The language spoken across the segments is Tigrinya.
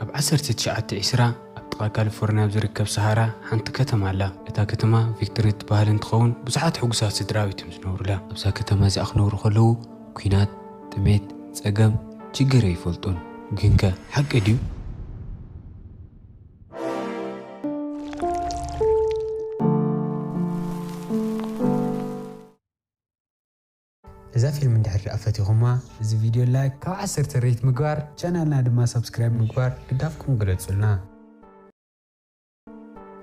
ኣብ ዓሰርተ ትሽዓተ ዕስራ ኣብ ጥቓ ካሊፎርኒያ ኣብ ዝርከብ ሰሃራ ሓንቲ ከተማ ኣላ። እታ ከተማ ቪክቶሪ ትበሃል እንትኸውን፣ ብዙሓት ሕጉሳት ስድራ ቤት እዮም ዝነብሩላ። ኣብዛ ከተማ እዚኣ ክነብሩ ከለዉ፣ ኲናት፣ ጥሜት፣ ጸገም፣ ችግር ኣይፈልጡን። ግንከ ሓቂ ድዩ? እዛ ፊልም እንድሕር ደኣ ፈቲኹማ፣ እዚ ቪድዮ ላይክ፣ ካብ ዓሰርተ ሬት ምግባር፣ ቻናልና ድማ ሳብስክራይብ ምግባር ድጋፍኩም ግለጹልና።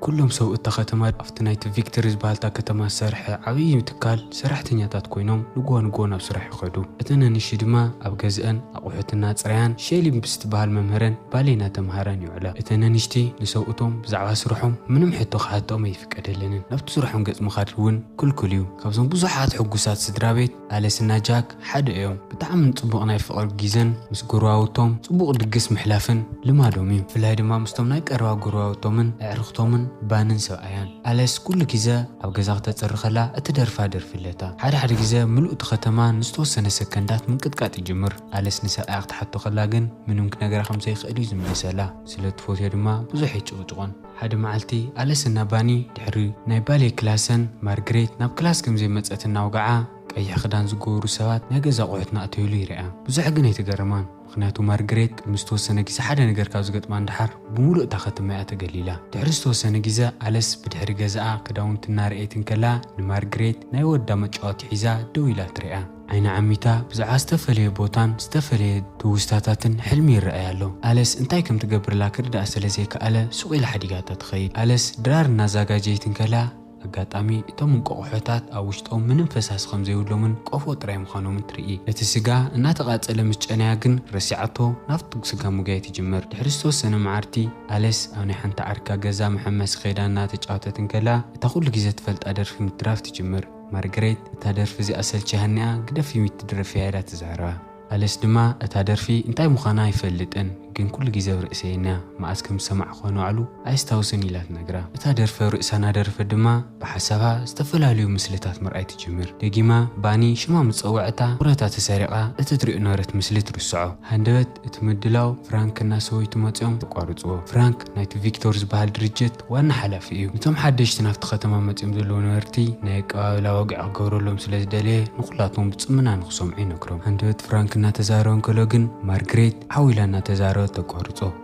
ኩሎም ሰብ እታ ከተማ ኣብቲ ናይቲ ቪክቶሪ ዝበሃል እታ ከተማ ዝሰርሐ ዓብዪ ትካል ሰራሕተኛታት ኮይኖም፣ ንግሆ ንግሆ ናብ ስራሕ ይኸዱ። እተን ኣንሽቲ ድማ ኣብ ገዝአን ኣቑሑት እናጽረያን፣ ሼሊ ምስ ትበሃል መምህረን ባሌ እናተምሃረን ይውዕላ። እተን ኣንሽቲ ንሰብኡቶም ብዛዕባ ስርሖም ምንም ሕቶ ክሓትኦም ኣይፍቀደለንን። ናብቲ ስርሖም ገጽ ምኻድ እውን ክልኩል እዩ። ካብዞም ብዙሓት ሕጉሳት ስድራ ቤት፣ ኣለስና ጃክ ሓደ እዮም። ብጣዕሚ ጽቡቕ ናይ ፍቕሪ ግዜን ምስ ጎረባብቶም ጽቡቕ ድግስ ምሕላፍን ልማዶም እዩ። ብፍላይ ድማ ምስቶም ናይ ቀረባ ጎረባብቶምን ኣዕርኽቶምን፣ ባንን ሰብኣያን። ኣለስ ኩሉ ግዜ ኣብ ገዛ ክተጽሪ ከላ እትደርፋ ደርፊ ኣለታ። ሓደ ሓደ ግዜ ምሉእ እቲ ከተማ ንዝተወሰነ ሰከንዳት ምንቅጥቃጥ ይጅምር። ኣለስ ንሰብኣያ ክትሓቶ ከላ ግን ምንም ክነግራ ከም ዘይክእል እዩ ዝምልሰላ። ስለ ትፈትዮ ድማ ብዙሕ ኣይጭቕጭቖን። ሓደ መዓልቲ ኣለስና ባኒ ድሕሪ ናይ ባሌ ክላሰን ማርግሬት ናብ ክላስ ከም ዘይመጸት እናወግዓ፣ ቀይሕ ክዳን ዝገበሩ ሰባት ናይ ገዛ ኣቑሑት እናእተዩሉ ይርኣ። ብዙሕ ግን ኣይተገረማን። ምኽንያቱ ማርግሬት ቅድሚ ዝተወሰነ ግዜ ሓደ ነገር ካብ ዝገጥማ ንደሓር ብምሉእ እታ ከተማ እያ ተገሊላ። ድሕሪ ዝተወሰነ ግዜ ኣለስ ብድሕሪ ገዛኣ ክዳውንቲ እናርኣየት እንከላ ንማርግሬት ናይ ወዳ መጫወቲ ሒዛ ደው ኢላ ትርኣ። ዓይና ዓሚታ ብዛዕባ ዝተፈለየ ቦታን ዝተፈለየ ትውስታታትን ሕልሚ ይረኣያ ኣሎ። ኣለስ እንታይ ከም ትገብርላ ክርዳኣ ስለ ዘይከኣለ ሱቕ ኢላ ሓዲጋታ ትኸይድ። ኣለስ ድራር እናዛጋጀየት እንከላ ኣጋጣሚ እቶም እንቋቑሖታት ኣብ ውሽጦም ምንም ፈሳሲ ከም ዘይብሎምን ቆፎ ጥራይ ምዃኖምን ትርኢ። እቲ ስጋ እናተቓጸለ ምስ ጨነያ ግን ረሲዓቶ ናብቲ ስጋ ምጉያይ ትጅምር። ድሕሪ ዝተወሰነ መዓልቲ ኣለስ ኣብ ናይ ሓንቲ ዓርካ ገዛ መሐመሲ ከይዳ እናተጫወተት እንከላ እታ ኩሉ ግዜ ትፈልጣ ደርፊ ምድራፍ ትጅምር። ማርገሬት እታ ደርፊ እዚኣ ሰልችያትኒ እያ፣ ግደፊ ምትድረፍያ ኢላ ትዛረባ። ኣለስ ድማ እታ ደርፊ እንታይ ምዃና ኣይፈልጥን፣ ግን ኩሉ ግዜ ኣብ ርእሰይ እያ፣ መኣስ ከም ዝሰማዕኩዋ ንባዕሉ ኣየስታውስን ኢላ ትነግራ። እታ ደርፊ ኣብ ርእሳ እናደረፈት ድማ ብሓሳባ ዝተፈላለዩ ምስልታት ምርኣይ ትጅምር። ደጊማ ባኒ ሽማ ምስ ጸውዐታ ትኹረታ ተሰሪቓ እቲ ትሪኦ ነበረት ምስሊ ትርስዖ። ሃንደበት እቲ ምድላው ፍራንክ እና ሰበይቱ መጺኦም ተቋርጽዎ። ፍራንክ ናይቲ ቪክቶር ዝበሃል ድርጅት ዋና ሓላፊ እዩ። ነቶም ሓደሽቲ ናብቲ ከተማ መጺኦም ዘለዉ ነበርቲ ናይ ኣቀባብላ ወግዒ ክገብረሎም ስለ ዝደለየ ንኹላቶም ብጽምና ንኽሰምዑ ይነግሮም። ሃንደበት ፍራንክ እናተዛረበ እንከሎ ግን ማርግሬት ዓው ኢላ እናተዛረበት ተቋርጾ።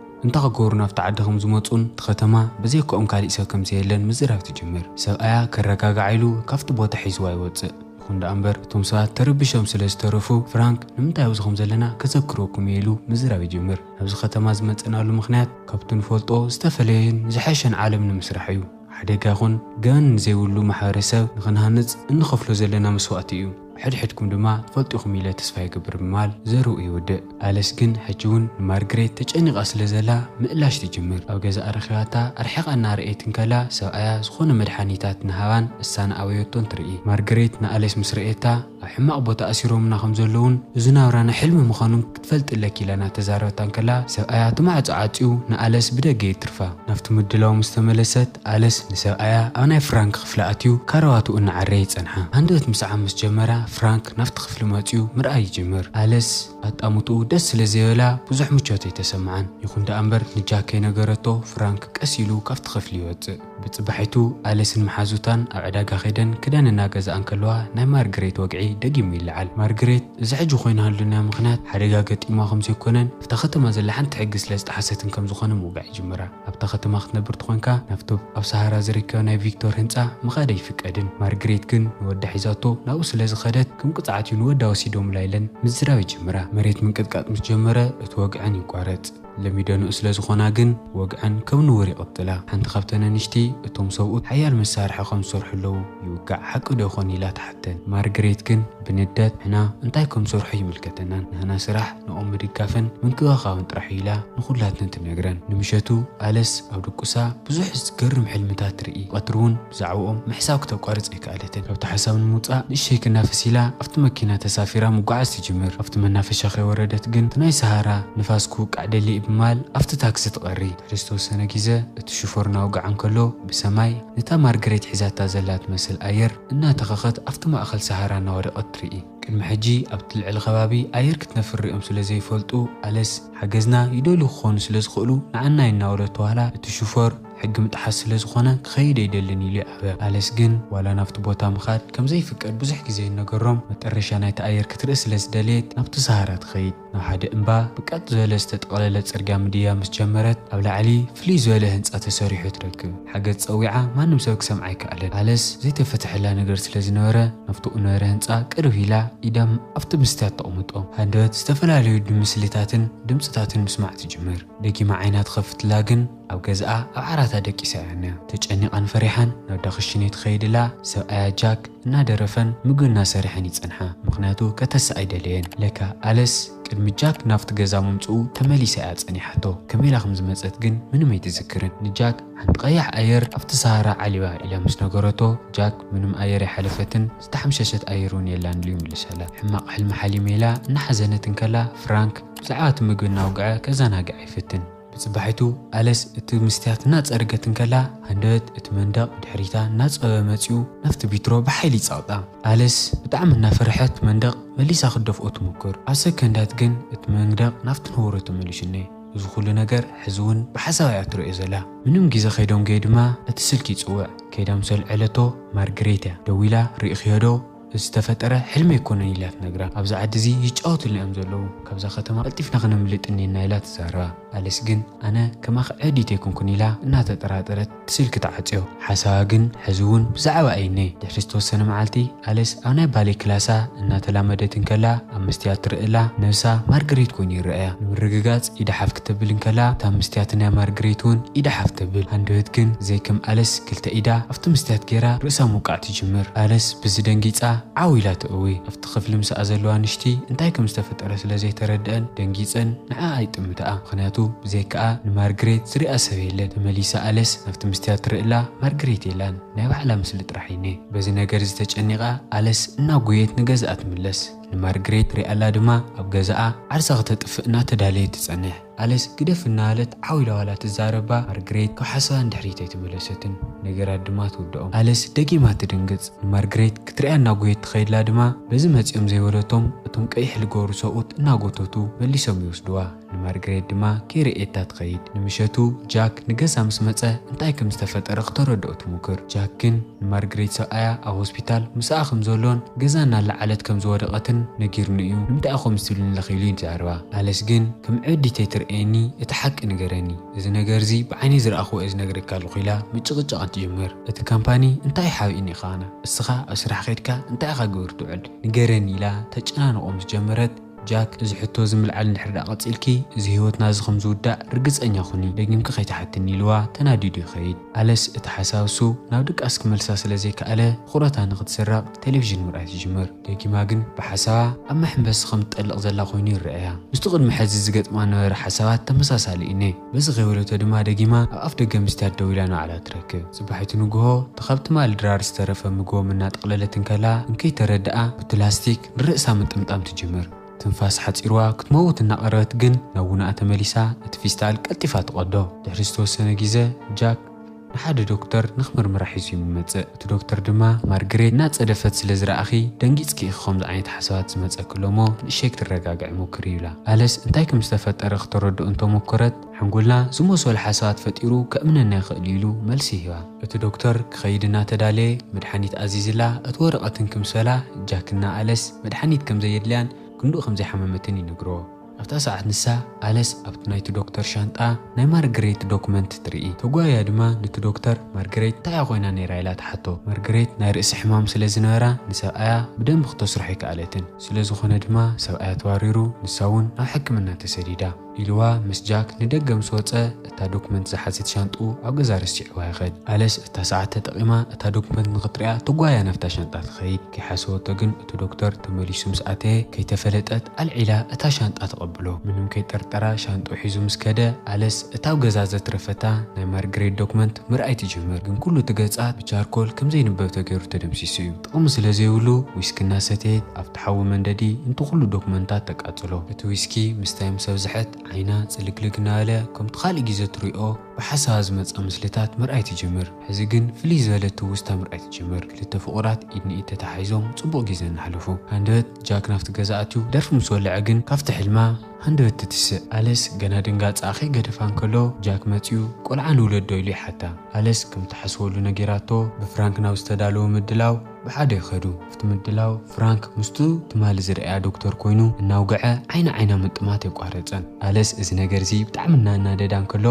እንታይ ክገብሩ ናብቲ ዓዲ ከም ዝመጹን እቲ ከተማ ብዘይካኦም ካሊእ ሰብ ከም ዘየለን ምዝራብ ትጅምር። ሰብኣያ ከረጋግዓ ኢሉ ካብቲ ቦታ ሒዝዋ ይወጽእ። ይኹን ደኣ እምበር እቶም ሰባት ተረቢሾም ስለ ዝተረፉ ፍራንክ ንምንታይ ኣብዚ ከም ዘለና ከዘክረኩም እየ ኢሉ ምዝራብ ይጅምር። ናብዚ ከተማ ዝመጸናሉ ምኽንያት ካብቲ ንፈልጦ ዝተፈለየን ዝሐሸን ዓለም ንምስራሕ እዩ። ሓደጋ ይኹን ገበን ንዘይብሉ ማሕበረሰብ ንኽንሃንጽ እንኸፍሎ ዘለና መስዋእቲ እዩ። ሕድሕድኩም ድማ ትፈልጡ ኢኹም ኢለ ተስፋ ይገብር ብምባል ዘርኡ ይውድእ። ኣለስ ግን ሕጂ እውን ንማርግሬት ተጨኒቓ ስለ ዘላ ምእላሽ ትጅምር። ኣብ ገዛኣ ረኺባታ ኣርሒቓ እናረኣየት እንከላ ሰብኣያ ዝኾነ መድሓኒታት ንሃባን እሳ ንኣበየቶን ትርኢ። ማርግሬት ንኣለስ ምስ ረእየታ ኣብ ሕማቕ ቦታ ኣሲሮምና ከም ዘለውን እዚ ናብራና ሕልሚ ምዃኑን ክትፈልጢ ኣለኪ ኢላ እናተዛረበታ እንከላ ሰብኣያ እቲ ማዕጾ ዓጽዩ ንኣለስ ብደገ የትርፋ። ናብቲ ምድላው ምስ ተመለሰት ኣለስ ንሰብኣያ ኣብ ናይ ፍራንክ ክፍሊ ኣትዩ ካራባትኡ እናዓረየ ይጸንሓ። ሃንደበት ምስዓም ምስ ጀመራ ፍራንክ ናብቲ ክፍሊ መጽዩ ምርኣይ ይጅምር። ኣለስ ኣጣምትኡ ደስ ስለ ዘይበላ ብዙሕ ምቾት ኣይተሰምዓን። ይኹን ደኣ እምበር ንጃክ ከይነገረቶ ፍራንክ ቀስ ኢሉ ካብቲ ክፍሊ ይወጽእ። ብጽባሒቱ ኣለስን መሓዙታን ኣብ ዕዳጋ ከይደን ክዳን እናገዝኣ እንከለዋ ናይ ማርግሬት ወግዒ ደጊሙ ይለዓል። ማርግሬት እዚ ሕጂ ኮይናሉ ናይ ምኽንያት ሓደጋ ገጢማ ከም ዘይኮነን ኣብታ ከተማ ዘላ ሓንቲ ሕጊ ስለ ዝጠሓሰትን ከም ዝኾነ ምውጋዕ ይጅምራ። ኣብታ ከተማ ክትነብር ተኾንካ ናብቲ ኣብ ሰሃራ ዝርከብ ናይ ቪክቶር ህንጻ ምኻድ ኣይፍቀድን። ማርግሬት ግን ንወዳ ሒዛቶ ናብኡ ስለ ዝኸደት ከም ቅጽዓት እዩ ንወዳ ወሲዶምላ ኢለን ምዝራብ ይጅምራ። መሬት ምንቅጥቃጥ ምስ ጀመረ እቲ ወግዐን ይቋረጽ። ለሚደንኡ ስለ ዝኾና ግን ወግዐን ከም ንቡር ይቕጽላ። ሓንቲ ካብተን ኣንሽቲ እቶም ሰብኡት ሓያል መሳርሒ ከም ዝሰርሑ ኣለዉ ይውጋዕ ሓቂ ዶ ይኾን ኢላ ትሓተን። ማርግሬት ግን ብንደት ንሕና እንታይ ከም ሰርሑ ይምልከተናን ንህና ስራሕ ንኦም ምድጋፍን ምንክብኻብን ጥራሕ እዩ ኢላ ንኹላትንን ትነግረን። ንምሸቱ ኣለስ ኣብ ድቁሳ ብዙሕ ዝገርም ሕልምታት ትርኢ። ቀትሪ እውን ብዛዕባኦም ምሕሳብ ክተቋርጽ ኣይከኣለትን። ካብቲ ሓሳብ ንምውጻእ ንእሽተይ ክናፍስ ኢላ ኣብቲ መኪና ተሳፊራ ምጓዓዝ ትጅምር። ኣብቲ መናፈሻ ከይወረደት ግን እቲ ናይ ሰሃራ ንፋስ ክውቃዕ ደልየ ብምባል ኣብቲ ታክሲ ትቐሪ። ድሕሪ ዝተወሰነ ግዜ እቲ ሽፎር እናወግዓ እንከሎ ብሰማይ ነታ ማርገሬት ሒዛታ ዘላ ትመስል ኣየር እናተኸኸት ኣብቲ ማእኸል ሰሃራ እናወደቐት ትርኢ። ቅድሚ ሕጂ ኣብቲ ልዕሊ ከባቢ ኣየር ክትነፍር ሪኦም ስለ ዘይፈልጡ፣ ኣለስ ሓገዝና ይደልዩ ክኾኑ ስለ ዝኽእሉ ንዓና እዩ እናበለቶ ዋላ እቲ ሹፈር ሕጊ ምጥሓስ ስለ ዝኾነ ክኸይድ ኣይደልን ኢሉ ይኣበ። ኣለስ ግን ዋላ ናብቲ ቦታ ምኻድ ከም ዘይፍቀድ ብዙሕ ግዜ ይነገሮም። መጠረሻ ናይቲ ኣየር ክትርኢ ስለ ዝደለየት ናብቲ ሰሃራ ትኸይድ። ናብ ሓደ እምባ ብቀጥ ዝበለ ዝተጠቕለለ ጽርግያ ምድያ ምስ ጀመረት፣ ኣብ ላዕሊ ፍልይ ዝበለ ህንጻ ተሰሪሑ ትረክብ። ሓገዝ ጸዊዓ ማንም ሰብ ክሰምዓ ኣይከኣለን። ኣለስ ዘይተፈትሐላ ነገር ስለ ዝነበረ ናብቲ ዝነበረ ህንጻ ቅርብ ኢላ ኢዳም ኣብቲ መስትያት ተቕምጦ። ሃንደበት ዝተፈላለዩ ምስልታትን ድምጽታትን ምስማዕ ትጅምር። ደጊማ ዓይና ትኸፍትላ ግን ኣብ ገዛኣ ኣብ ዓራታ ደቂሳ እያ ነያ። ተጨኒቓን ፈሪሓን ናብ ዳኽሽኔ ትኸይድላ ሰብኣያ ጃክ እናደረፈን ምግቢ እናሰርሐን ይጸንሓ። ምኽንያቱ ከተስእ ኣይደለየን። ለካ ኣለስ ቅድሚ ጃክ ናብቲ ገዛ ምምጽኡ ተመሊሳ እያ ጸኒሓቶ። ከመይ ኢላ ከም ዝመጸት ግን ምንም ኣይትዝክርን። ንጃክ ሓንቲ ቀያሕ ኣየር ኣብቲ ሰሃራ ዓሊባ ኢላ ምስ ነገረቶ፣ ጃክ ምንም ኣየር ኣይሓለፈትን፣ ዝተሓምሸሸት ኣየር እውን የላን ኢሉ ይምልሰላ። ሕማቕ ሕልሚ ሓሊመ ኢላ እናሓዘነት እንከላ፣ ፍራንክ ብዛዕባ እቲ ምግቢ እናውግዐ ከዘናግዓ ይፍትን። ብጽባሒቱ ኣለስ እቲ መስትያት እናጸረገት እንከላ፣ ሃንደበት እቲ መንደቕ ብድሕሪታ እናጸበበ መጺኡ ናብቲ ቢትሮ ብሓይሊ ይጸቕጣ። ኣለስ ብጣዕሚ እናፈርሐት መንደቕ መሊሳ ክትደፍኦ ትሙክር። ኣብ ሰከንዳት ግን እቲ መንደቕ ናብቲ ነውሮ ተመሊሱኒ። እዚ ኩሉ ነገር ሕዚ እውን ብሓሳብ እያ ትርእዮ ዘላ። ምንም ግዜ ከይደንጎየ ድማ እቲ ስልኪ ይጽውዕ። ከይዳ ምስ ኣልዐለቶ ማርግሬት እያ። ደዊላ፣ ርኢኽዮ ዶ? እዚ ዝተፈጠረ ሕልሚ ኣይኮነን ኢላ ትነግራ። ኣብዚ ዓዲ እዚ ይጫወቱልና እዮም ዘለዉ። ካብዛ ከተማ ቀልጢፍና ክነምልጥ እኒና ኢላ ትዛረባ። ኣለስ ግን ኣነ ከማኺ ዕዲት ኣይኮንኩን ኢላ እናተጠራጠረት እቲ ስልኪ ተዓጽዮ። ሓሳባ ግን ሕዚ እውን ብዛዕባ ኣይነ። ድሕሪ ዝተወሰነ መዓልቲ ኣለስ ኣብ ናይ ባሌ ክላሳ እናተላመደት እንከላ ኣብ መስትያት ትርእላ ነብሳ ማርግሬት ኮይኑ ይረኣያ። ንምርግጋጽ ኢዳ ሓፍ ክተብል እንከላ እታ መስትያት ናይ ማርግሬት እውን ኢዳ ሓፍ ተብል። ሃንደበት ግን ዘይከም ኣለስ ክልተ ኢዳ ኣብቲ መስትያት ገይራ ርእሳ ምውቃዕ ትጅምር። ኣለስ ብዚ ደንጊጻ ዓው ኢላ ትእዊ። ኣብቲ ክፍሊ ምስኣ ዘለዋ ንሽቲ እንታይ ከም ዝተፈጠረ ስለ ዘይተረድአን ደንጊጸን ንዓኣ ይጥምትኣ። ምኽንያቱ ብዘይካኣ ንማርግሬት ዝሪኣ ሰብ የለን። ተመሊሳ ኣለስ ናብቲ መስትያት ትርእላ ማርግሬት የላን። ናይ ባዕላ ምስሊ ጥራሕ እይነ። በዚ ነገር እዚ ተጨኒቓ ኣለስ እናጎየት ንገዛኣ ትምለስ። ንማርግሬት ሪኣላ ድማ ኣብ ገዛኣ ዓርሳ ክተጥፍእ እናተዳለየት ትጸንሕ። ኣለስ ግደፍ እናበለት ዓው ኢላ ዋላ ትዛረባ ማርግሬት ካብ ሓሳባ ንድሕሪት ኣይትምለሰትን። ነገራት ድማ ትውድኦም። ኣለስ ደጊማ ትድንግጽ። ንማርግሬት ክትሪኣ እናጎየት ትኸይድላ ድማ በዚ መጺኦም ዘይበለቶም እቶም ቀይሕ ልገበሩ ሰብኡት እናጎተቱ መሊሶም ይወስድዋ። ንማርግሬት ድማ ከይርእየታ ትኸይድ። ንምሸቱ ጃክ ንገዛ ምስ መጸ እንታይ ከም ዝተፈጠረ ክተረድኦ ትሙክር። ጃክ ግን ንማርግሬት ሰብኣያ ኣብ ሆስፒታል ምስኣ ከም ዘሎን ገዛ እናለዓለት ከም ዝወደቐትን ነጊርኒ እዩ። ንምንታይ ኢኹም ዝትብልኒ ለኺሉ እዩ ዝዛረባ። ኣለስ ግን ከም ዕዲተይ ትርእየኒ እቲ ሓቂ ንገረኒ። እዚ ነገር እዚ ብዓይነይ ዝረኣኽዎ እየ ዝነግረካ ኣለኹ ኢላ ምጭቕጫቕ ትጅምር። እቲ ካምፓኒ እንታይ ሓቢእኒ ኢኻ ኣነ? እስኻ ኣብ ስራሕ ኸይድካ እንታይ ኢኻ ግብር ትውዕል? ንገረኒ ኢላ ተጨናንቖ ምስ ጀመረት ጃክ፣ እዚ ሕቶ እዚ ምልዓል እንድሕር ደኣ ቀጺልኪ፣ እዚ ህይወትና እዚ ከም ዝውዳእ ርግጸኛ ኩኒ፣ ደጊምኪ ከይትሓትኒ ኢልዋ ተናዲዱ ይኸይድ። ኣለስ እቲ ሓሳብ እሱ ናብ ድቃስ ክመልሳ ስለ ዘይከኣለ፣ ትኹረታ ንኽትስረቕ ቴሌቪዥን ምርኣይ ትጅምር። ደጊማ ግን ብሓሳባ ኣብ መሐንበሲ ከም ትጠልቕ ዘላ ኮይኑ ይረኣያ። ምስቲ ቅድሚ ሕዚ ዝገጥማ ነበረ ሓሳባት ተመሳሳሊ እኔ። በዚ ከይበለቶ ድማ ደጊማ ኣብ ኣፍ ደገ መስትያት ደው ኢላ ንባዕላ ትረክብ። ጽባሒቱ ንግሆ፣ እቲ ካብ ትማሊ ድራር ዝተረፈ ምግቦም እናጠቕለለት እንከላ፣ እንከይተረድኣ ብቲ ላስቲክ ንርእሳ ምጥምጣም ትጅምር። ትንፋስ ሓጺርዋ ክትመውት እናቐረበት ግን ናብ ውንኣ ተመሊሳ እቲ ፊስታል ቀልጢፋ ትቐዶ። ድሕሪ ዝተወሰነ ግዜ ጃክ ንሓደ ዶክተር ንኽምርምራ ሒዙ ይመጽእ። እቲ ዶክተር ድማ ማርግሬት እናጸደፈት ስለ ዝረኣኺ ደንጊጽኪ ኢኺ ከምዚ ዓይነት ሓሳባት ዝመጸኪ እሞ ንእሸይ ክትረጋግዒ ሞክሪ ይብላ። ኣለስ እንታይ ከም ዝተፈጠረ ክተረድኦ እንተሞከረት ሓንጎልና ዝመሰሉ ሓሳባት ፈጢሩ ከእምነና ይኽእል እዩ ኢሉ መልሲ ይህባ። እቲ ዶክተር ክኸይድ እናተዳለየ መድሓኒት ኣዚዝላ እቲ ወረቐት እንክምሰላ ጃክና ኣለስ መድሓኒት ከም ዘየድልያን ክንድኡ ከም ዘይሓመመትን ይነግርዎ። ኣብታ ሰዓት ንሳ ኣለስ ኣብቲ ናይቲ ዶክተር ሻንጣ ናይ ማርግሬት ዶክመንት ትርኢ። ተጓያ ድማ ነቲ ዶክተር ማርግሬት እንታይ እያ ኮይና ነይራ ኢላ ትሓቶ። ማርግሬት ናይ ርእሲ ሕማም ስለ ዝነበራ ንሰብኣያ ብደንቢ ክተስርሖ ኣይከኣለትን። ስለ ዝኾነ ድማ ሰብኣያ ተባሪሩ ንሳ እውን ናብ ሕክምና ተሰዲዳ። ኢልዋ ምስ ጃክ ንደገ ምስ ወጸ እታ ዶክመንት ዝሓዘት ሻንጥኡ ኣብ ገዛ ረሲዕዋ ይኸድ። ኣለስ እታ ሰዓት ተጠቒማ እታ ዶክመንት ንኽትሪኣ ተጓያ ናብታ ሻንጣ ትኸይድ። ከይሓሰበቶ ግን እቲ ዶክተር ተመሊሱ ምስ ኣተየ ከይተፈለጠት ኣልዒላ እታ ሻንጣ ተቐብሎ። ምንም ከይጠርጠራ ሻንጥኡ ሒዙ ምስ ከደ ኣለስ እታ ኣብ ገዛ ዘትረፈታ ናይ ማርግሬት ዶክመንት ምርኣይ ትጅምር። ግን ኩሉ እቲ ገጻት ብቻርኮል ከም ዘይንበብ ተገይሩ ተደምሲሱ እዩ። ጥቕሚ ስለ ዘይብሉ ዊስኪ እናሰተየት ኣብቲ ሓዊ መንደዲ ነቲ ኩሉ ዶክመንታት ተቃጽሎ። እቲ ዊስኪ ምስታይ ምስ ኣብዝሐት ዓይና ጽልግልግ እናበለ ከምቲ ካልእ ግዜ ትሪኦ ብሓሳባ ዝመጻ ምስልታት ምርኣይ ትጅምር። ሕዚ ግን ፍልይ ዝበለ ትውስታ ምርኣይ ትጅምር። ክልተ ፍቑራት ኢድ ንኢድ ተተሓሒዞም ጽቡቕ ግዜ እናሕለፉ። ሃንደበት ጃክ ናብቲ ገዛ ኣትዩ ደርፊ ምስ ወልዐ ግን ካብቲ ሕልማ ሃንደበት ትትስእ። ኣለስ ገና ድንጋጻ ከይገደፋ እንከሎ ጃክ መጺኡ ቆልዓ ንውለዶ ኢሉ ይሓታ። ኣለስ ከም ትሓስበሉ ነጊራቶ ብፍራንክ ናብ ዝተዳለወ ምድላው ብሓደ ይኸዱ። ኣብቲ ምድላው ፍራንክ ምስቱ ትማሊ ዝረኣያ ዶክተር ኮይኑ እናውግዐ ዓይኒ ዓይና ምጥማት የቋረጸን። ኣለስ እዚ ነገር እዚ ብጣዕሚ እናናደዳ እንከሎ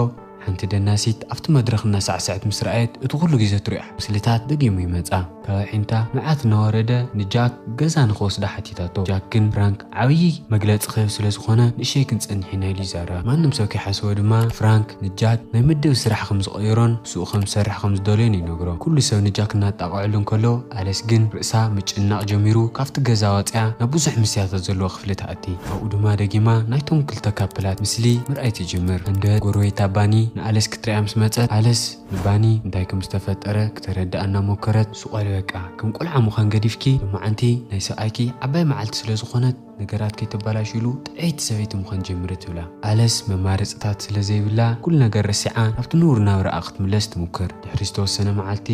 ሓንቲ ደናሲት ኣብቲ መድረኽ እናሳዕሰዐት ምስ ረኣየት እቲ ኩሉ ግዜ ትሪኦ ምስልታት ደጊሙ ይመጻ። ካብ ኣዒንታ መዓት እናወረደ ንጃክ ገዛ ንኽወስዳ ሓቲታቶ። ጃክ ግን ፍራንክ ዓብዪ መግለጺ ክህብ ስለ ዝኾነ ንእሸይ ክንጸንሕ ኢና ኢሉ ይዛረባ። ማንም ሰብ ከይሓሰቦ ድማ ፍራንክ ንጃክ ናይ ምድብ ስራሕ ከም ዝቐየሮን ስኡ ከም ዝሰርሕ ከም ዝደልዮን ይነግሮ። ኩሉ ሰብ ንጃክ እናጣቕዐሉ እንከሎ ኣለስ ግን ርእሳ ምጭናቕ ጀሚሩ ካብቲ ገዛ ወፂኣ ናብ ብዙሕ ምስያታት ዘለዎ ክፍሊ ትኣቲ። ኣብኡ ድማ ደጊማ ናይቶም ክልተ ካፕላት ምስሊ ምርኣይ ትጅምር። እንደ ጎረቤታ ባኒ ንኣለስ ክትሪኣ ምስ መፀት ኣለስ ንባኒ እንታይ ከም ዝተፈጠረ ክተረድኣ እናሞከረት ሱቕ በቃ ከም ቆልዓ ምዃን ገዲፍኪ ሎማዓንቲ ናይ ሰብኣይኪ ዓባይ መዓልቲ ስለ ዝኾነት ነገራት ከይተባላሽሉ ጥዕይቲ ሰበይቲ ምዃን ጀምሪ ትብላ። ኣለስ መማረፅታት ስለ ዘይብላ ኩሉ ነገር ረሲዓ ናብቲ ንቡር ናብራኣ ክትምለስ ትሙክር። ድሕሪ ዝተወሰነ መዓልቲ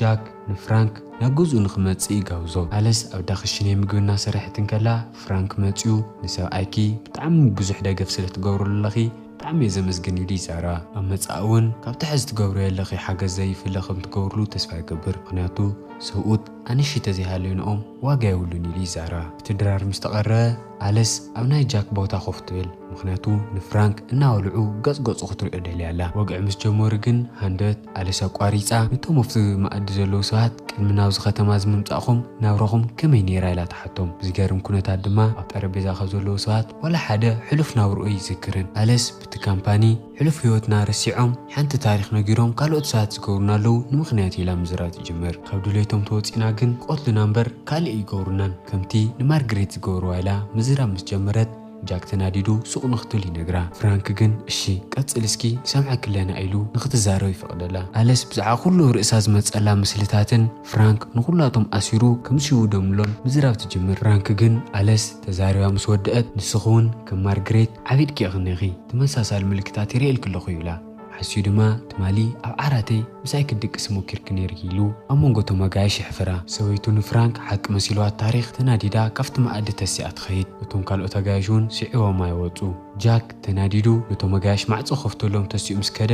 ጃክ ንፍራንክ ናብ ገዝኡ ንኽመጽእ ይጋብዞ። ኣለስ ኣብ ዳ ክሽነ ምግቢ እናሰርሐት እንከላ ፍራንክ መጺኡ ንሰብኣይኪ ብጣዕሚ ብዙሕ ደገፍ ስለ ትገብርሉ ኣለኺ ብጣዕሚ እየ ዘመስግን ኢሉ ይዛረባ። ኣብ መጻኢ እውን ካብ ትሕዚ ትገብርዮ ኣለኺ ሓገዝ ዘይፍለ ከም ትገብርሉ ተስፋ ይገብር፣ ምኽንያቱ ሰብኡት ኣንሺ ተዘይሃለዩንኦም ዋጋ የብሉን ኢሉ ይዛረባ። እቲ ድራር ምስ ተቐረበ ኣለስ ኣብ ናይ ጃክ ቦታ ኮፍ ትብል፣ ምኽንያቱ ንፍራንክ እናበልዑ ገጽ ገጹ ክትሪኦ ደልያ ኣላ። ወግዒ ምስ ጀመሩ ግን ሃንደበት ኣለስ ኣቋሪጻ ነቶም ኣብቲ መኣዲ ዘለዉ ሰባት ቅድሚ ናብዚ ከተማ እዚ ምምጻእኹም ናብራኹም ከመይ ነይራ ኢላ ትሓቶም። ብዝገርም ኩነታት ድማ ኣብ ጠረጴዛ ካብ ዘለዉ ሰባት ዋላ ሓደ ሕሉፍ ናብርኡ ኣይዝክርን። ኣለስ ብቲ ካምፓኒ ሕሉፍ ህይወትና ረሲዖም ሓንቲ ታሪኽ ነጊሮም ካልኦት ሰባት ዝገብሩና ኣለዉ ንምኽንያት ኢላ ምዝራብ ትጅምር። ካብ ድሌቶም ተወጺና ግን ክቐትሉና እምበር ካልእ ኣይገብሩናን ከምቲ ንማርግሬት ዝገብርዋ ኢላ ምዝራብ ምስ ጀመረት ጃክ ተናዲዱ ሱቕ ንኽትብል ይነግራ። ፍራንክ ግን እሺ ቀጽል እስኪ ንሰምዐኪ ኣለና ኢሉ ንኽትዛረብ ይፈቕደላ። ኣለስ ብዛዕባ ኩሉ ርእሳ ዝመጸላ ምስልታትን ፍራንክ ንኹላቶም ኣሲሩ ከም ዝሽውደምሎን ምዝራብ ትጅምር። ፍራንክ ግን ኣለስ ተዛሪባ ምስ ወደአት ንስኺ እውን ከም ማርግሬት ዓቢድኪ ኢኺ እኒኺ፣ ተመሳሳሊ ምልክታት ይርእየልኪ ኣለኹ ይብላ። ሓስዩ ድማ ትማሊ ኣብ ዓራተይ ምሳይ ክትድቅሲ ሞኪርኪ ነይርኪ ኢሉ ኣብ መንጎ እቶም ኣጋይሽ የሕፍራ። ሰበይቱ ንፍራንክ ሓቂ መሲልዋ ታሪኽ ተናዲዳ ካብቲ መኣዲ ተሲኣ ትኸይድ። እቶም ካልኦት ኣጋይሽ እውን ስዒቦማ ይወጹ። ጃክ ተናዲዱ ነቶም ኣጋይሽ ማዕጾ ከፍተሎም ተሲኡ ምስ ከደ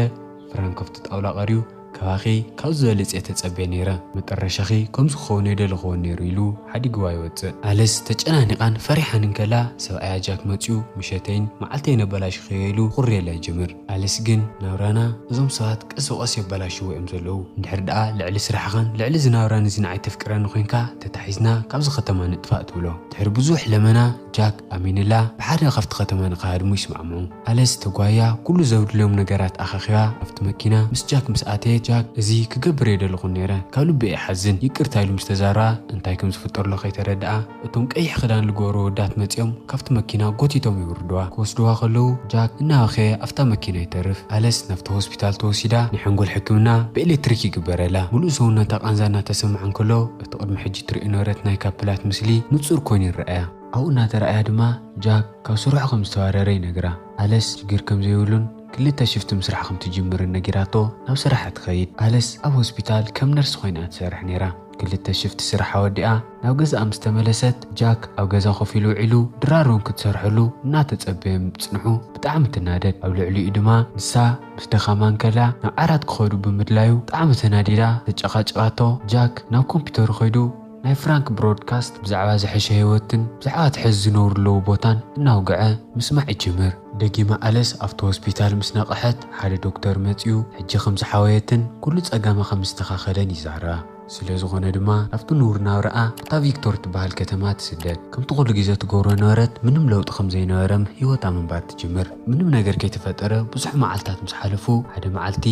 ፍራንክ ኣብቲ ጣውላ ቀርዩ ካባኺ ካብዚ ዝበለጸ እየ ተጸብየ ነይረ፣ መጠረሻኺ ከምዚ ክኸውን እየ ደለኽዎ ነይሩ ኢሉ ሓዲግዋ ይወጽእ። ኣለስ ተጨናኒቓን ፈሪሓን እንከላ ሰብኣያ ጃክ መጺኡ ምሸተይን መዓልተይን ኣበላሺኽዮ ኢሉ ኩርየላ ይጅምር። ኣለስ ግን ናብራና እዞም ሰባት ቀስ ብቐስ የበላሽዎ እዮም ዘለዉ። እንድሕር ደኣ ልዕሊ ስራሕኻን ልዕሊ ዝናብራን እዚ ንዓይ ተፍቅረኒ ኮይንካ ተታሒዝና ካብዚ ከተማ ንጥፋእ ትብሎ። ድሕሪ ብዙሕ ለመና ጃክ ኣሚንላ ብሓደ ካብቲ ከተማ ንኽሃድሙ ይስማዕምዑ። ኣለስ ተጓያ ኩሉ ዘድልዮም ነገራት ኣኻኺባ ኣብቲ መኪና ምስ ጃክ ምስ ኣተየት ጃክ እዚ ክገብር እየ ደለኹ ነይረ ካብ ልቢ እየ ሓዝን ይቅርታ ኢሉ ምስ ተዛረባ እንታይ ከም ዝፍጠርሎ ከይተረድኣ እቶም ቀይሕ ክዳን ዝገበሩ ወዳት መጺኦም ካብቲ መኪና ጎቲቶም ይውርድዋ። ክወስድዋ ከለዉ ጃክ እናበኸየ ኣብታ መኪና ይተርፍ። ኣለስ ናብቲ ሆስፒታል ተወሲዳ ናይ ሓንጎል ሕክምና ብኤሌክትሪክ ይግበረላ። ሙሉእ ሰውነታ ቃንዛ እናተሰምዓ እንከሎ እቲ ቅድሚ ሕጂ ትርእዮ ነበረት ናይ ካፕላት ምስሊ ንጹር ኮይኑ ይረኣያ። ኣብኡ እናተረኣያ ድማ ጃክ ካብ ስርሑ ከም ዝተባረረ ይነግራ። ኣለስ ሽግር ከም ዘይብሉን ክልተ ሽፍቲ ምስራሕ ከም ትጅምርን ነጊራቶ ናብ ስራሓ ትኸይድ። ኣለስ ኣብ ሆስፒታል ከም ነርስ ኮይና ትሰርሕ ነይራ። ክልተ ሽፍቲ ስራሓ ወዲኣ ናብ ገዛኣ ምስ ተመለሰት ጃክ ኣብ ገዛ ኮፍ ኢሉ ውዒሉ ድራር እውን ክትሰርሐሉ እናተጸበየ ምጽንሑ ብጣዕሚ ትናደድ። ኣብ ልዕሊኡ ድማ ንሳ ምስ ደኸማ እንከላ ናብ ዓራት ክኸዱ ብምድላዩ ብጣዕሚ ተናዲዳ ተጨቓጭቓቶ። ጃክ ናብ ኮምፒውተሩ ከይዱ ናይ ፍራንክ ብሮድካስት ብዛዕባ ዝሐሸ ህይወትን ብዛዕባ እቲ ሕዚ ዝነብሩ ኣለዉ ቦታን እናውግዐ ምስማዕ ይጅምር። ደጊማ ኣለስ ኣብቲ ሆስፒታል ምስ ነቕሐት ሓደ ዶክተር መጺኡ ሕጂ ከም ዝሓወየትን ኩሉ ጸገማ ከም ዝተኻኸለን ይዛረባ። ስለ ዝኾነ ድማ ኣብቲ ንቡር ናብራኣ እታ ቪክቶር ትበሃል ከተማ ትስደድ። ከምቲ ኩሉ ግዜ ትገብሮ ነበረት ምንም ለውጢ ከም ዘይነበረም ህይወታ ምንባር ትጅምር። ምንም ነገር ከይተፈጠረ ብዙሕ መዓልታት ምስ ሓለፉ ሓደ መዓልቲ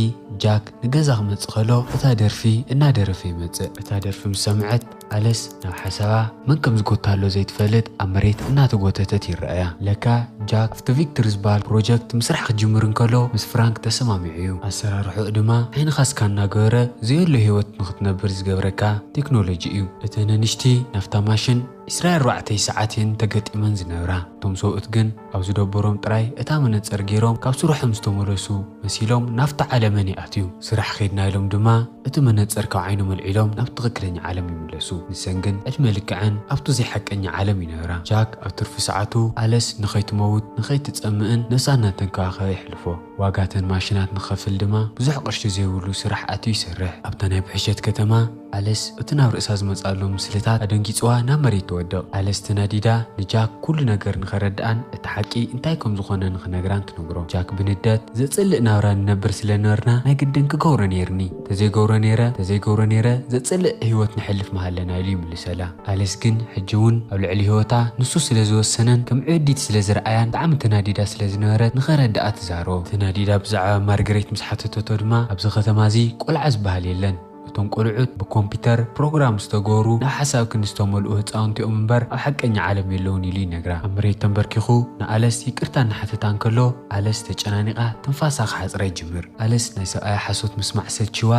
ጃክ ንገዛ ክመጽእ ከሎ እታ ደርፊ እናደረፈ ይመጽእ። እታ ደርፊ ምስ ሰምዐት ኣለስ ናብ ሓሳባ መን ከም ዝጎታ ኣሎ ዘይትፈልጥ ኣብ መሬት እናተጎተተት ይረኣያ። ለካ ጃክ ኣብቲ ቪክቶር ዝበሃል ፕሮጀክት ምስራሕ ክጅምር እንከሎ ምስ ፍራንክ ተሰማሚዑ እዩ። ኣሰራርሕኡ ድማ ዓይንኻ እስካ እናገበረ ዘየሎ ህይወት ንኽትነብር ዝገብረካ ቴክኖሎጂ እዩ። እተን ኣንሽቲ ናብታ ማሽን ዕስራ ኣርባዕተ ሰዓት እየን ተገጢመን ዝነብራ። እቶም ሰብኡት ግን ኣብ ዝደበሮም ጥራይ እታ መነጸር ገይሮም ካብ ስርሖም ዝተመለሱ መሲሎም ናብታ ዓለመን ይኣትዩ። ስራሕ ኸድና ኢሎም ድማ እቲ መነጸር ካብ ዓይኖም ኣልዒሎም ናብ ትኽክለኛ ዓለም ይምለሱ። ንሰን ግን ዕድመ ልክዐን ኣብቲ ዘይሓቀኛ ዓለም ይነብራ። ጃክ ኣብ ትርፊ ሰዓቱ ኣለስ ንኸይትመውት ንኸይትጸምእን ነብሳ እናተንከባኸበ የሕልፎ። ዋጋተን ማሽናት ንኸፍል ድማ ብዙሕ ቅርሺ ዘይብሉ ስራሕ ኣትዩ ይሰርሕ። ኣብታ ናይ ብሕሸት ከተማ ኣለስ እቲ ናብ ርእሳ ዝመጽኣሎም ምስልታት ኣደንጊጽዋ ናብ መሬት ትወድቕ። ኣለስ ተናዲዳ ንጃክ ኩሉ ነገር ንኸረድኣን እቲ ሓቂ እንታይ ከም ዝኾነ ንኽነግራን ትነግሮ። ጃክ ብንደት ዘጽልእ ናብራ ንነብር ስለ ነበርና ናይ ግድን ክገብሮ ነይርኒ። ተዘይገብሮ ነይረ፣ ተዘይገብሮ ነይረ ዘጽልእ ህይወት ንሕልፍ መሃለና ኢሉ ይምልሰላ። ኣለስ ግን ሕጂ እውን ኣብ ልዕሊ ህይወታ ንሱ ስለ ዝወሰነን ከም ዕብዲት ስለ ዝረኣያን ብጣዕሚ ተናዲዳ ስለ ዝነበረት ንኸረድኣ ትዛሮ። ተናዲዳ ብዛዕባ ማርገሬት ምስ ሓተተቶ ድማ ኣብዚ ከተማ እዚ ቆልዓ ዝበሃል የለን። እቶም ቆልዑት ብኮምፒውተር ፕሮግራም ዝተገብሩ ናብ ሓሳብ ክንዲ ዝተመልኡ ህፃውንቲ እዮም እምበር ኣብ ሓቀኛ ዓለም የለውን ኢሉ ይነግራ። ኣብ መሬት ተንበርኪኹ ንኣለስ ይቅርታ እናሓተታ እንከሎ ኣለስ ተጨናኒቓ ትንፋሳ ክሓፅራ ይጅምር። ኣለስ ናይ ሰብኣያ ሓሶት ምስማዕ ሰልችዋ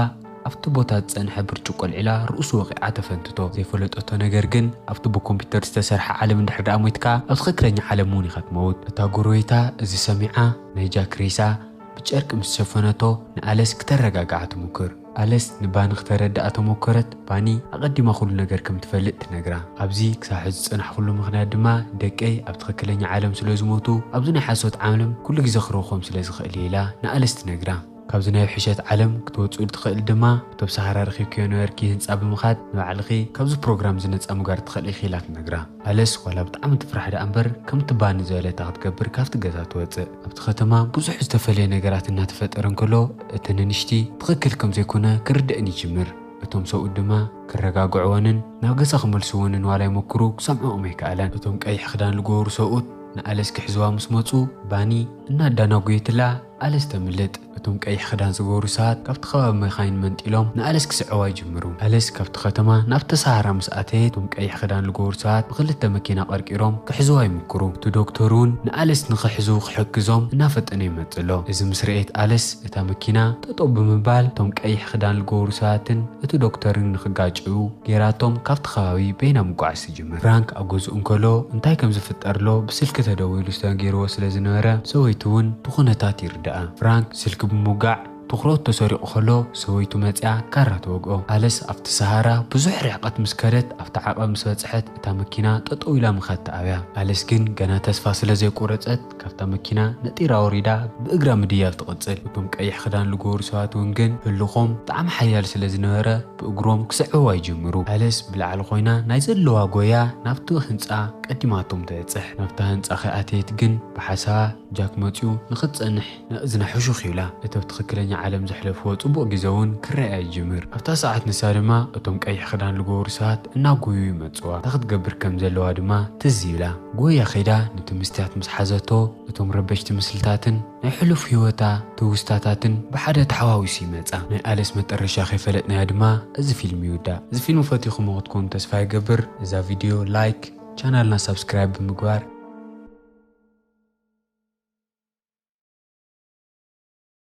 ኣብቲ ቦታ ዝጸንሐ ብርጭቆ ኣልዒላ ርእሱ ወቒዓ ተፈንትቶ። ዘይፈለጠቶ ነገር ግን ኣብቲ ብኮምፒውተር ዝተሰርሐ ዓለም እንድሕር ደኣ ሞይትካ ኣብ ትኽክለኛ ዓለም እውን ኢኻ ትመውት። እታ ጎረቤታ እዚ ሰሚዓ ናይ ጃክ ሬሳ ብጨርቂ ምስ ሸፈነቶ ንኣለስ ክተረጋግዓ ትሙክር። ኣለስ ንባኒ ክተረድኣ ተሞከረት። ባኒ ኣቐዲማ ኩሉ ነገር ከም ትፈልጥ ትነግራ። ኣብዚ ክሳብ ሕዚ ዝጸናሕኩሉ ምኽንያት ድማ ደቀይ ኣብ ትኽክለኛ ዓለም ስለ ዝሞቱ ኣብዚ ናይ ሓሶት ዓለም ኩሉ ግዜ ክረኽቦም ስለ ዝኽእል እየ ኢላ ንኣለስ ትነግራ። ካብዚ ናይ ውሕሸት ዓለም ክትወጽኡ ትኽእል ድማ ብቶም ሰሃራ ረኺብክዮ ነበርኪ ህንጻ ብምኻድ ንባዕልኺ ካብዚ ፕሮግራም እዚ ነጻ ምግባር ትኽእል ኢኺ ኢላ ትነግራ። ኣለስ ዋላ ብጣዕሚ ትፍራሕ ደኣ እምበር ከምቲ ባኒ ዝበለታ ክትገብር ካብቲ ገዛ ትወጽእ። ኣብቲ ከተማ ብዙሕ ዝተፈለየ ነገራት እናተፈጠረ እንከሎ እቲ ንንሽቲ ትኽክል ከም ዘይኮነ ክርድእን ይጅምር። እቶም ሰብኡት ድማ ክረጋግዕወንን ናብ ገዛ ክመልስወንን ዋላ ይሞክሩ ክሰምዕኦም ኣይከኣለን። እቶም ቀይሕ ክዳን ዝገበሩ ሰብኡት ንኣለስ ክሕዝዋ ምስ መጹ ባኒ እናዳናጎየትላ ኣለስ ተምልጥ። እቶም ቀይሕ ክዳን ዝገበሩ ሰባት ካብቲ ከባቢ መኻይን መንጢሎም ንኣለስ ክስዕዋ ይጅምሩ። ኣለስ ካብቲ ከተማ ናብቲ ሰሃራ ምስ ኣተየት እቶም ቀይሕ ክዳን ዝገበሩ ሰባት ብክልተ መኪና ቀርቂሮም ክሕዝዋ ይምክሩ። እቲ ዶክተር እውን ንኣለስ ንኽሕዙ ክሕግዞም እናፈጠነ ይመጽእ ኣሎ። እዚ ምስ ረኤት ኣለስ እታ መኪና ጠጠው ብምባል እቶም ቀይሕ ክዳን ዝገበሩ ሰባትን እቲ ዶክተርን ንኽጋጭው ጌራቶም ካብቲ ከባቢ በይና ምጓዓዝ ትጅምር። ፍራንክ ኣብ ገዝኡ እንከሎ እንታይ ከም ዝፍጠር ኣሎ ብስልኪ ተደዊሉ ዝተነገርዎ ስለ ዝነበረ ሰበይቱ እውን እቲ ኩነታት ይርድኣ። ፍራንክ ስልኪ ብምውጋዕ ትኹረቱ ተሰሪቑ ከሎ ሰበይቱ መጺኣ ካራ ትወግኦ። ኣለስ ኣብቲ ሰሃራ ብዙሕ ርሕቀት ምስ ከደት ኣብቲ ዓቐብ ምስ በጽሐት እታ መኪና ጠጠው ኢላ ምኻድ ትኣብያ። ኣለስ ግን ገና ተስፋ ስለ ዘይቆረጸት ካብታ መኪና ነጢራ ወሪዳ ብእግራ ምድያብ ትቕጽል። እቶም ቀይሕ ክዳን ዝገበሩ ሰባት እውን ግን ህልኾም ብጣዕሚ ሓያል ስለ ዝነበረ ብእግሮም ክስዕዋ ይጅምሩ። ኣለስ ብላዕሊ ኮይና ናይ ዘለዋ ጎያ ናብቲ ህንጻ ቀዲማቶም ተበጽሕ። ናብታ ህንጻ ከይኣተየት ግን ብሓሳባ ጃክ መጺኡ ንኽትጸንሕ ንእዝና ሕሹኽ ይብላ። እቲ ኣብ ትኽክለኛ ዓለም ዘሕለፍዎ ጽቡቕ ግዜ እውን ክረኣያ ይጅምር። ኣብታ ሰዓት ንሳ ድማ እቶም ቀይሕ ክዳን ዝገበሩ ሰባት እናጎዩ ይመጽዋ። እንታይ ክትገብር ከም ዘለዋ ድማ ትዝ ይብላ። ጎያ ከይዳ ነቲ ምስትያት ምስ ሓዘቶ እቶም ረበሽቲ ምስልታትን ናይ ሕሉፍ ህይወታ ትውስታታትን ብሓደ ተሓዋዊሱ ይመጻ። ናይ ኣለስ መጠረሻ ከይፈለጥናያ ድማ እዚ ፊልም ይውዳእ። እዚ ፊልም ፈቲኹሞ ክትኮኑ ተስፋ ይገብር። እዛ ቪድዮ ላይክ፣ ቻናልና ሳብስክራይብ ብምግባር